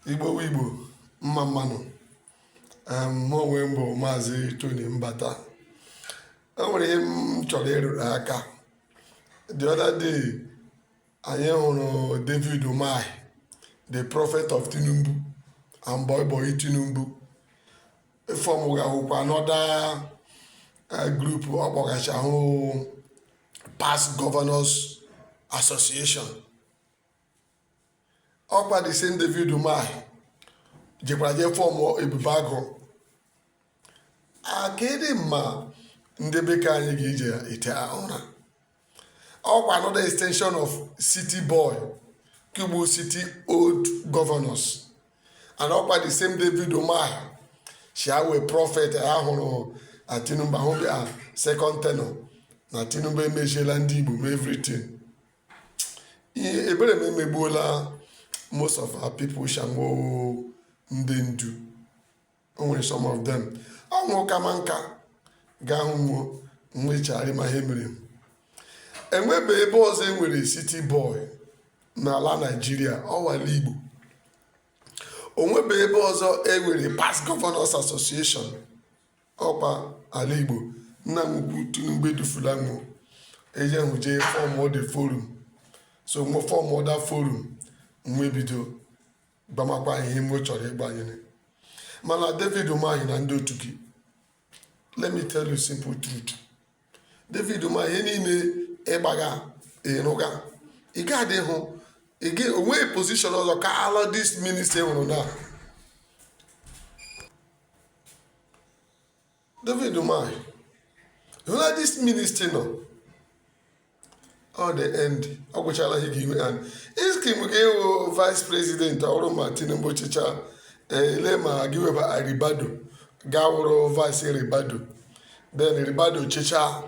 Igbo wụ Igbo, mma mma nụ. Mụ onwe m bụ Maazị Tony Mbata. E nwere ihe m chọrọ ịrụrụ aka. The other day, anyị hụrụ David Umahi, the prophet of Tinubu and boy boy Tinubu, form hụkwa another group ọ kpọgacha hụ Past Governors Association. Ọkwa the same David Umahi jekwara jee form Ebube Agụ. Akịdị mma ndị bekee anyị ga-eji ete ụra. Ọkwa another extension of City Boy kugbu City Old Governors, and ọkwa the same David Umahi si awe prophet ya hụrụ na Tinubu ahụ bịa second tenure, na Tinubu emechiela ndị Igbo ma everything. Ihe ebere m emegbuola most of our people shanwo ndị ndu. O nwere some of them ọnwụ kama nka ga-ahụ nwuo nwechagharị ma ihe mere enwebe ebe ọzọ e nwere City Boy n'ala Naijiria, ọwala Igbo. Onwebe ebe ọzọ e nwere Past Governors Association, ọkwa ala Igbo. Nna m ukwu Tinubu edufula m eje hụ jee form the forum, so nwe form other forum nwe bido gbamakwa ihe m chọrọ ịgbanyere. Mana David Umahi na ndị otu gị, let me tell you simple truth. David Umahi, ihe niile ịgbaga ịrụga, ị ga-adị hụ ị ga onweghị position ọzọ ka ala this ministry hụrụ na David Umahi hụla this ministry nọ all the end. Ọ gwụchala ihe gị and iskim gị wụ vice president ọrụ ma Tinubu chịcha ele ma gị weba Ribadu gaa wụrụ vice Ribadu, then Ribadu chịcha,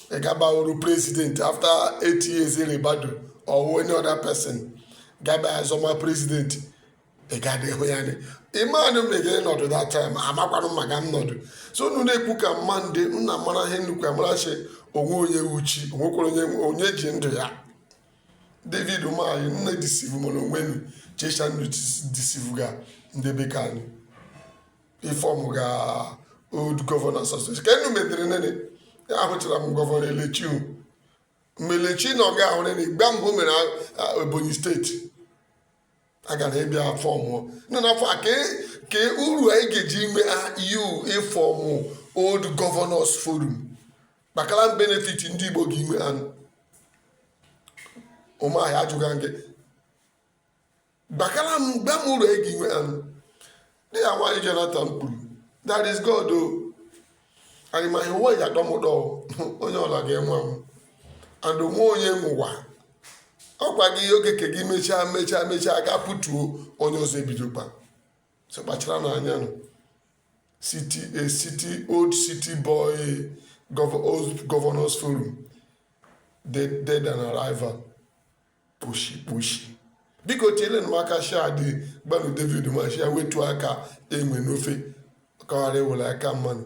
ị gaba wụrụ president after 8 years Ribadu or any other person gaba azọma president. Ị ga-adị hụ ya ni ịmanụ mege nọdụ that time amakwanụ maka m nọdụ. So unu na-ekwu ka mma ndị nna mara ihe nnukwu amarachi onwe onye uchi onwekwara onye onye ji ndụ ya. David Umahi nne deceive mana onwenu chesha nnu deceive ga ndị bekee anyị ị form ga Old Governors Association ka enu metere nene. Ahụchara m Governor Elechi, mgbe Elechi na ọ ga ahụ nene gba mbụ mere Ebonyi State a gara ịbịa form nọ n'afọ a ka uru anyị ga-eji ime you ị form Old Governors Forum kpakara benefit ndị Igbo ga-ime anụ. Umahi, ajụga gị, gbakara m gba m uru anyị ga-inwe anụ dị ya. Nwaanyị Jonathan kwuru, that is God o. Anyị ma ihe ụwa ji atọ m ụtọ. Onye ọla ga-enwe m and onwe onye nwụwa ọkwa gị oge ke gị mechaa mechaa mechaa ga pụtuo onye ọzọ ebidokwa. So kpachara n'anya nụ. City a city old City Boy Old Governors Forum, dead, dead and arrival, kposhi kposhi. Biko tiele m aka share dị gbanụ David ma share wetuo aka enwe n'ofe ka ọ ghara iwere aka mmanụ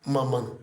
mma mmanụ.